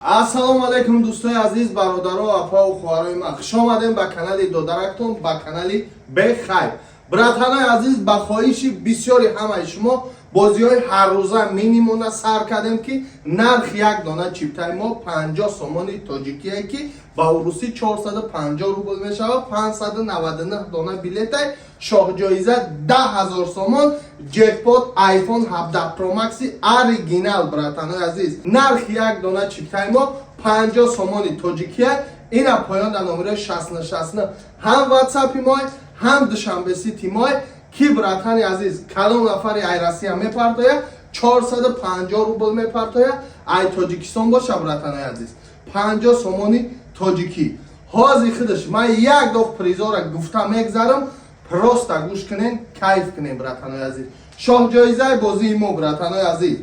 Ассалому алайкум, дӯстои азиз, бародаро, апаву хоҳарои ман. Хуш омадем ба канали додарактон, ба канали Бехайр. Братанои азиз, ба хоҳиши бисёри ҳамаи шумо бозиҳои ҳаррӯза минимуна сар кардем, ки нарх як дона чиптаи мо 50 сомони тоҷикие, ки ба урусӣ 450 рубл мешавад. 599 дона билетай, шоҳҷоиза 10 000 сомон, джекпот iPhone 17 Pro Max оригинал. Братанои азиз, нархи як дона чиптаи мо 50 сомони тоҷикия. Ина поён дар номерои 6069 ҳам ватсапи мой, ҳам Душанбе Сити мой, ки, братани азиз, кадом нафари ай Россия мепартоя, 450 рубл мепартоя, ай Тоҷикистон боша, братанои азиз, 50 сомони тоҷикӣ. Ҳозир худаш ман як доф призора гуфта мегзарам, просто гӯш кунен, кайф кунен, братанои азиз. Шоҳҷоизаи бозии мо, братанои азиз,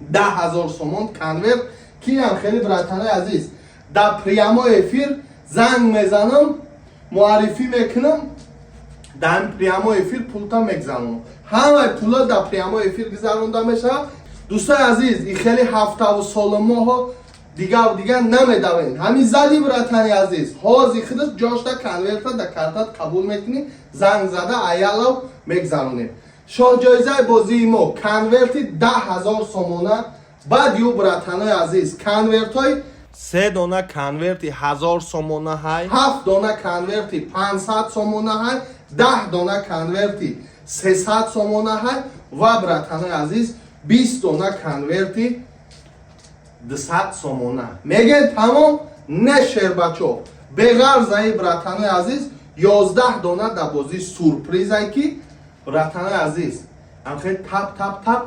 10 000 сомон конверт, киам хеле, братанои азиз, дар прямой эфир занг мезанам, муаррифӣ мекунам, дар прямой эфир пулта мегзаронам. Ҳамаи пула дар прямой эфир гузаронда мешавад. Дӯстои азиз, и хеле ҳафтаву солу моҳо дигаву дигар намедавем. Ҳамин зади, братани азиз, ҳозир худаш ҷошта конверта дар картат қабул мекунӣ, занг зада аялав мегзаронем. Шоҳҷоизаи бозии мо конверти 10 000 сомона. Баъд ю, братанои азиз, конвертҳои се дона конверти 1000 сомона ҳай, ҳафт дона конверти 500 сомона ҳай, 10 дона конверти 300 сомона ҳай ва, братанои азиз, 20 дона конверти 200 сомона. Мегӯед, тамом? Не, шербачо, беғарзаи, братанои азиз, 11 дона дар бозии сюрпризай, ки, братанои азиз, ҳамхел тап тап тап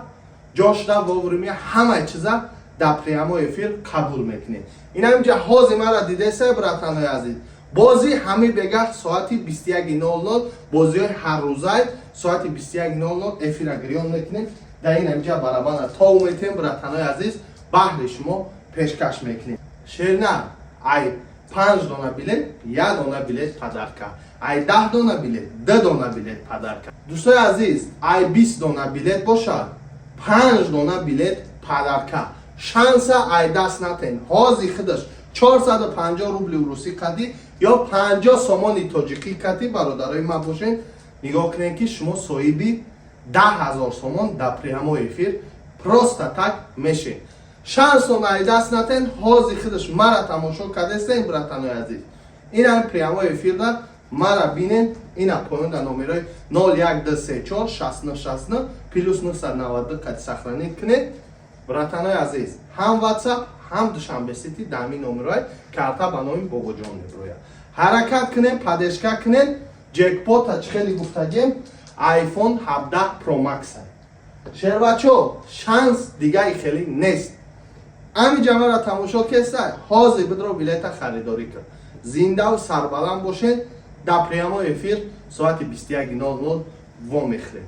ҷошда вовремя ҳамаи чиза дар прямой эфир қабул мекунем. Ин ҳаминҷа ҳозир мара дидеса, братанои азиз, бозӣ ҳами бегаҳ соати 21:00, бозиҳои ҳаррӯзай соати 21:00 эфира гирён мекунем. Дар ин ҳаминҷа барабана тов метем, братанои азиз, баҳри шумо пешкаш мекунем. Шерна, ай панҷ дона билет як дона билет подарка, ай 10 дона билет ду дона билет подарка. Дӯстои азиз, ай 20 дона билет бошад, панҷ дона билет подарка. Шанса ай даст натен. Ҳозир худаш 450 рубли урусӣ кадӣ ё 50 сомони тоҷикӣ кадӣ, бародарои ман бошен, нигоҳ кунем, ки шумо соҳиби 10 000 сомон дар прямой эфир просто так мешед. Шансон ай даст натен. Ҳозир худаш мара тамошо кардестен, братанои азиз, инам прямой эфирда мара бинен. Ина поён дар номерои 01234 6969 плюс 992 қати сохранить кунед, братанои азиз. Ҳам WhatsApp, ҳам Душанбе Сити дар ҳамин номерои карта ба номи Бобоҷон мебирояд. Ҳаракат кунем, поддержка кунем. Джекпота чӣ хеле гуфтагем, iPhone 17 Pro Max. Шербачо, шанс дигаи хеле нест. Ами ҷамъаро тамошо кеста, ҳозир бидро билета харидорӣ кун. Зиндаву сарбаланд бошед. Дар прямой эфир соати 21:00 вомехӯрем.